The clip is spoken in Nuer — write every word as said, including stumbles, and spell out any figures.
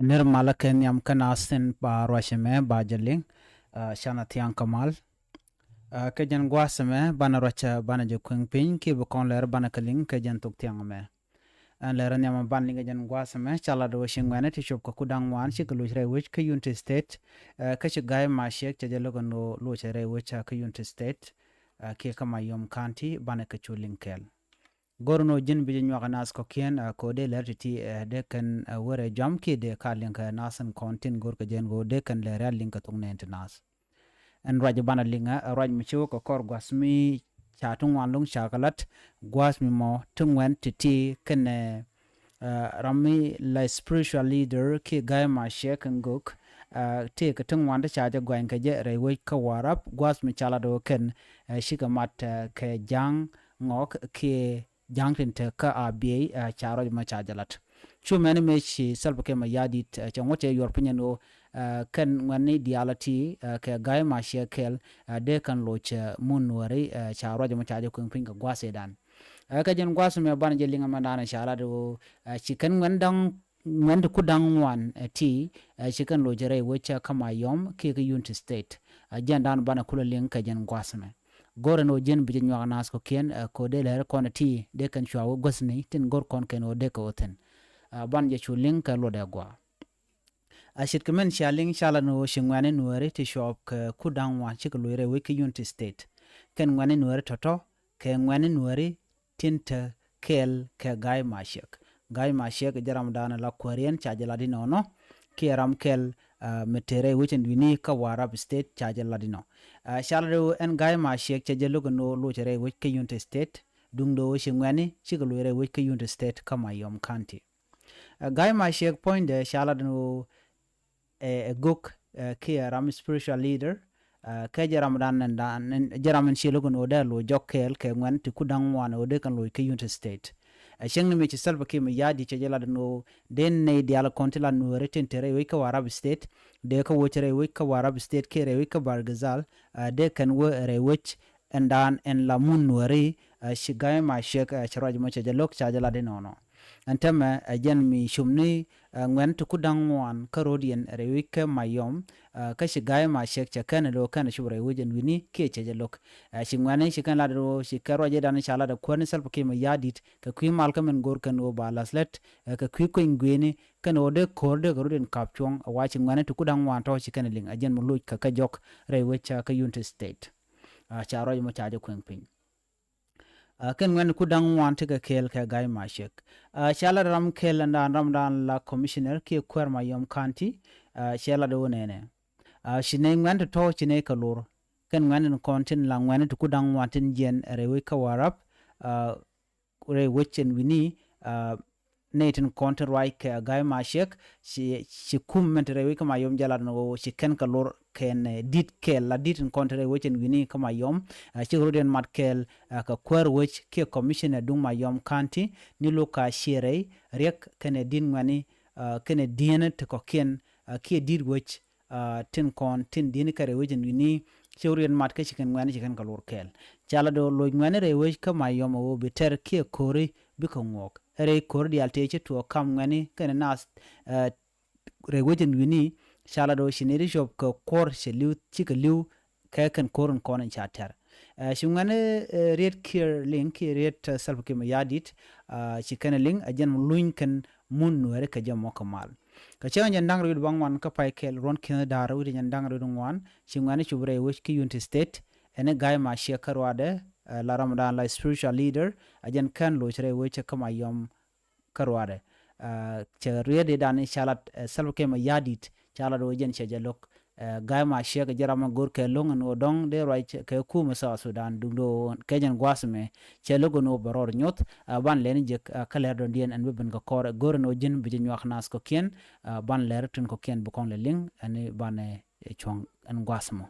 Nir malä kɛ nhiam kä naath tin ba ruac ɛmɛ ba jɛ liŋ. Canɛ thiaŋ kɛ mal. Kɛ jɛn gua̱a̱th ɛmɛ banɛ ruac, banɛ jɛ kueŋ piny kiɛ bi kɔn lɛr banɛ kɛ liŋ kɛ jɛn thok thiaŋ ɛmɛ. Ɛn lɛr nhiam ban liŋ kɛ jɛn gua̱a̱th ɛmɛ ca lat wä ci ŋuɛ̈ni ti cop kɛ ku da̱ŋ wan cikɛ loc rɛy wec kä Unity State. Kä ci Ga̱a̱y Maciek cɛ jɛ lo̱k ɛn ɣöö loc rɛy wec kä Unity State kiɛ kä Mayom County banɛ kɛ cu liŋ kɛɛl. Go̱r ni ɣöö ji̱n bi jɛ nyuak ɛ naath kɔ̱kiɛn kɛ ɣöö dee lɛr ti̱ti̱ dee kɛn wä rɛy jɔam kiɛ dee ka liŋ kɛ naath in kɔn tin go̱r kɛ jɛn ɣöö dee kɛn lɛr a liŋ kɛ thok nɛɛn ti naath. Ɛn ruac banɛ liŋ ɛ ruac mi ci wä kɛ kɔr gua̱th mi ca ti ŋuan lo̱ŋ ca kɛ lat gua̱th mi mɔ ti ŋuɛ̈n ti̱ti̱ kɛnɛ ram mi la spiritual leader kiɛ Ga̱a̱y Maciek kɛ gök. Tëëkɛ ti ŋuan ti ca jɛ gɔany kɛ jɛ rɛy wec kä Warap gua̱th mi ca lat ɣöö kɛn cikɛ mat kɛ Ja̱a̱ŋ Ŋɔk kiɛ Ja̱a̱ŋ tin te kä Abyei. Ca ruac mɔ ca jɛ lat. Cu mɛni mëë ci Salva Kiir Mayardit cɛ ŋuɔ̱t cɛ yuɔr piny ɛn ɣöö kɛn ŋuɛ̈ni diaal a ti kɛ Ga̱a̱y Maciek kɛɛl dee kɛn loc mun Nuääri. Ca ruac mɔ ca jɛ kueŋ piny kɛ gua̱a̱th ëëdan. Kä jɛn gua̱a̱th mɛ banɛ jɛ liŋ ɛmɛndan ca lat ɣöö ci kɛn ŋuɛ̈ni da̱ŋ ŋuɛ̈ni ti ku da̱ŋ ŋuan ti ci kɛn loc rɛy wec kä Mayom kiɛ kä Unity State. Jɛn dan banɛ kulɛ liŋ kɛ jɛn gua̱a̱th mɛ. Go̱r ɛn ɣöö ji̱n bi jɛ nyuak naath kɔ̱kiɛn kɛ ɣöö dee lɛr kɔn ti dee kɛn cua wä guäthni tin go̱r kɔn kɛn ɣöö dee kɛ wä thi̱n. Banɛ jɛ cu liŋ kɛ luɔtdɛ gua̱a̱. A ce̱tkɛ min cia liŋ ca lat ni ɣöö ci ŋuɛ̈ni Nuääri ti cuɔp kɛ ku da̱ŋ ŋuan cikɛ loc rɛy wec kä Unity State. Kɛn ŋuɛ̈ni Nuääri tɔ̱tɔ̱ kɛ ŋuɛ̈ni Nuääri tin te kɛɛl kɛ Ga̱a̱y Maciek. Ga̱a̱y Maciek jɛ ram dan la kuääriɛn ca jɛ lat inɔnɔ kiɛ ram kɛl mi te rɛy wec ɛn wi̱ni kä Warap State ca jɛ lat inɔ. Ca lat ɣöö ɛn Ga̱a̱y Maciek cɛ jɛ lo̱k ɛn ɣöö loc rɛy wec kä Unity State duŋdɛ ɣöö ci ŋuɛ̈ni cikɛ loc rɛy wec kä Unity State kä Mayom County. Ga̱a̱y Maciek puɔ̱nydɛ ca lat ɛn ɣöö ɛ gök kiɛ ram spiritual leader. Kɛ jɛ ram dan dan jɛ ram in cie lo̱k ɛn ɣöö dee loc jɔk kɛɛl kɛ ŋuɛ̈ni ti ku da̱ŋ ŋuan ɣöö dee kɛn loc kä Unity State. Ɛ cieŋ ni mi ci Salva Kiir Mayardit cɛ jɛ lat ɛn ɣöö dee nɛy diaal kɔn ti la Nuääri tin te rɛy wec kä Warap State dee kä woc rɛy wec kä Warap State kiɛ rɛy wec kä Bahr el Ghazal. Dee kɛn wä rɛy wec ɛn dan ɛn la mun Nuääri. Ci Ga̱a̱y Maciek cɛ ruac mɔ cɛ jɛ lo̱k ca jɛ lat inɔnɔ. Ɛn täämɛ ɛ jɛn mi cop ni ŋuɛ̈ni ti ku da̱ŋ ŋuan kä ro̱diɛn rɛy wec kä Mayom. Kä ci Ga̱a̱y Maciek cɛ kɛn lo̱k kɛn cop rɛy wec ɛn wi̱ni kiɛ cɛ jɛ lo̱k. Ci ŋuɛ̈ni ci kɛn lat ɣöö ci kɛ ruac ëëdan ca lat ɛ kuäär ni Salva Kiir Mayardit kɛ kui̱ mal kä min go̱r kɛn ɣöö ba la̱th lät kɛ kui̱ kueny gui̱ni kɛn ɣöö dee ko̱r dee kɛ ro̱diɛn ka̱p cuɔ̱ŋ. Ɛ wa ci ŋuɛ̈ni ti ku da̱ŋ ŋuan tɔ̱ ci kɛn liŋ ɛ jɛn mi loc kɛ kä jɔk rɛy wec kä Unity State. Ca ruac mɔ ca jɛ kueŋ piny. Kɛn ŋuɛ̈ni ku da̱ŋ ŋuan ti kɛ kɛɛl kɛ Ga̱a̱y Maciek. Ca lat ram kɛl ɛn dan ram dan la commissioner kiɛ kuäär Mayom County. Cɛ lat ɣöö nɛnɛ ci nɛy ŋuɛ̈ni ti tɔ̱ ci nɛy kɛ lor. Kɛn ŋuɛ̈ni kɔn tin la ŋuɛ̈ni ti ku da̱ŋ ŋuan tin jiɛn rɛy wec kä Warap rɛy wec ɛn wi̱ni. Nɛy tin kɔn tin ruac kɛ Ga̱a̱y Maciek ci kum min te rɛy wec kä Mayom jɛ lat ni ɣöö ci kɛn kɛ lor kɛn di̱t kɛl la di̱t tin kɔn te rɛy wec ɛn wi̱ni kä Mayom. Cikɛ ro̱diɛn mat kɛl kɛ kuäär wec kiɛ commissioner duŋ Mayom County ni lo̱k ka ciɛ rɛy riɛk kɛnɛ di̱t ŋuɛ̈ni kɛnɛ di̱eeni ti kɔ̱kiɛn kiɛ di̱t wec. Tin kɔn tin di̱eeni kɛ rɛy wec ɛn wi̱ni ci ro̱diɛn mat kä ci kɛn ŋuɛ̈ni ci kɛn kɛ lor kɛɛl. Ca lat ɣöö loc ŋuɛ̈ni rɛy wec kä Mayom ɛ ɣöö bi tɛr kiɛ ko̱ri bikɛ ŋuɔk. Rɛy ko̱ri diaal tëë ci tuɔɔk kam ŋuɛ̈ni kɛnɛ naath rɛy wec ɛn wi̱ni. Ca lat ɣöö ci nɛy ti cop kɛ kuɔr cɛ li̱w cikɛ li̱w kɛ kɛn ko̱r in kɔn in ca tɛr. Ci ŋuɛ̈ni Riɛt Kiir liŋ kiɛ Riɛt Salva Kiir Mayardit ci kɛn liŋ ɛ jɛn luny kɛn mun Nuääri kɛ jɛ mɔ kɛ mal. Kɛ cäŋ jɛn da̱ŋ rɛw wi̱cdɛ baŋuan kä pay kɛl ruɔ̱n ki̱n da̱r wi̱cdɛ jɛn da̱ŋ rɛw wi̱cdɛ ŋuan ci ŋuɛ̈ni cop rɛy wec kä Unity State. Ɛn i̱ Ga̱a̱y Maciek kä ruaadɛ la ram dan la spiritual leader ɛ jɛn kɛn loc rɛy wec kä Mayom kä ruaadɛ. Cɛ riet i̱ dan i̱ ca lat Salva Kiir Mayardit ca lat wä jɛn cɛ jɛ lo̱k. Ga̱a̱y Maciek jɛ ram in go̱r kɛ lo̱ŋ in wä dɔ̱ŋ dee ruac kɛ kumɛ South Sudan duŋdɛ wä kɛ jɛn gua̱a̱th mɛ cɛ lo̱k in wä bɛ rɔɔd nyoth. Ban lɛn jek kä lɛr dɔ̱ŋdiɛn ɛn bi ben kɛ kɔr go̱r in wä ji̱n bi jɛ nyuak naath kɔ̱kiɛn. Ban lɛr tin kɔ̱kiɛn bi kɔn lɛ liŋ ɛn i̱ banɛ cuɔ̱ŋ ɛn gua̱a̱th mɔ.